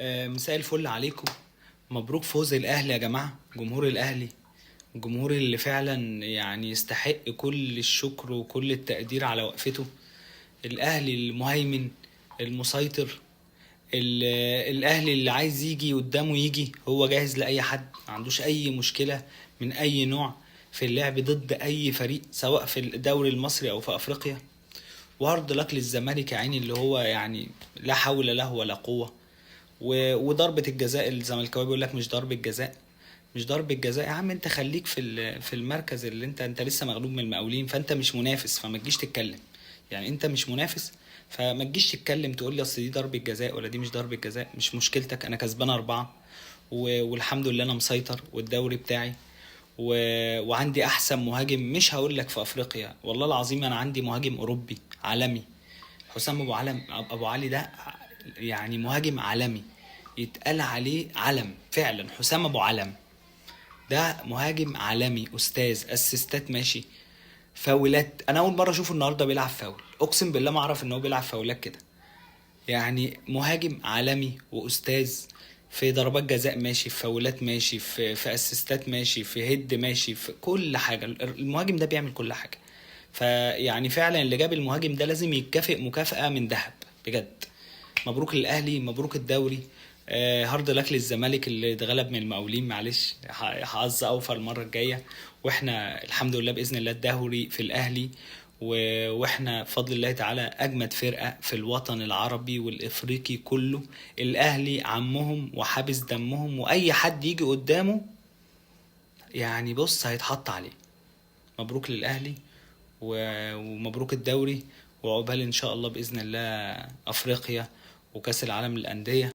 مساء الفل عليكم. مبروك فوز الاهلي يا جماعه، جمهور الاهلي، الجمهور اللي فعلا يعني يستحق كل الشكر وكل التقدير على وقفته. الاهلي المهيمن المسيطر، الاهلي اللي عايز يجي قدامه يجي، هو جاهز لاي حد، ما عندوش اي مشكلة من اي نوع في اللعب ضد اي فريق سواء في الدوري المصري او في افريقيا. و hard luck للزمالك يا عيني، اللي هو يعني لا حول له ولا قوة. وضربة الجزاء الزملكاوي بيقول لك مش ضربة جزاء، مش ضربة جزاء يا عم. انت خليك في المركز اللي انت لسه مغلوب من المقاولين، فانت مش منافس، فما تجيش تتكلم. يعني انت مش منافس فما تجيش تتكلم تقول لي اصل دي ضربة جزاء ولا دي مش ضربة جزاء، مش مشكلتك. انا كسبان 4 والحمد لله انا مسيطر والدوري بتاعي وعندي احسن مهاجم، مش هقول لك في افريقيا، والله العظيم انا عندي مهاجم اوروبي عالمي، حسام ابو علم، ابو علي ده يعني مهاجم عالمي يتقال عليه علم فعلا. حسام ابو علم ده مهاجم عالمي، استاذ اسيستات ماشي، فاولات. انا اول مرة اشوفه النهارده بيلعب فاول، اقسم بالله ما اعرف ان هو بيلعب فاولات كده. يعني مهاجم عالمي واستاذ في ضربات جزاء ماشي، في فاولات ماشي، في اسيستات ماشي، في head ماشي، في كل حاجة. المهاجم ده بيعمل كل حاجة. فيعني فعلا اللي جاب المهاجم ده لازم يتكافئ مكافأة من ذهب بجد. مبروك للاهلي، مبروك الدوري. hard luck للزمالك اللي اتغلب من المقاولين، معلش حظ اوفر المرة الجاية. واحنا الحمد لله باذن الله الدوري في الاهلي، واحنا بفضل الله تعالى اجمد فرقه في الوطن العربي والافريقي كله. الاهلي عمهم وحابس دمهم، واي حد يجي قدامه يعني بص هيتحط عليه. مبروك للاهلي ومبروك الدوري، وعقبال ان شاء الله باذن الله افريقيا وكاس العالم للاندية.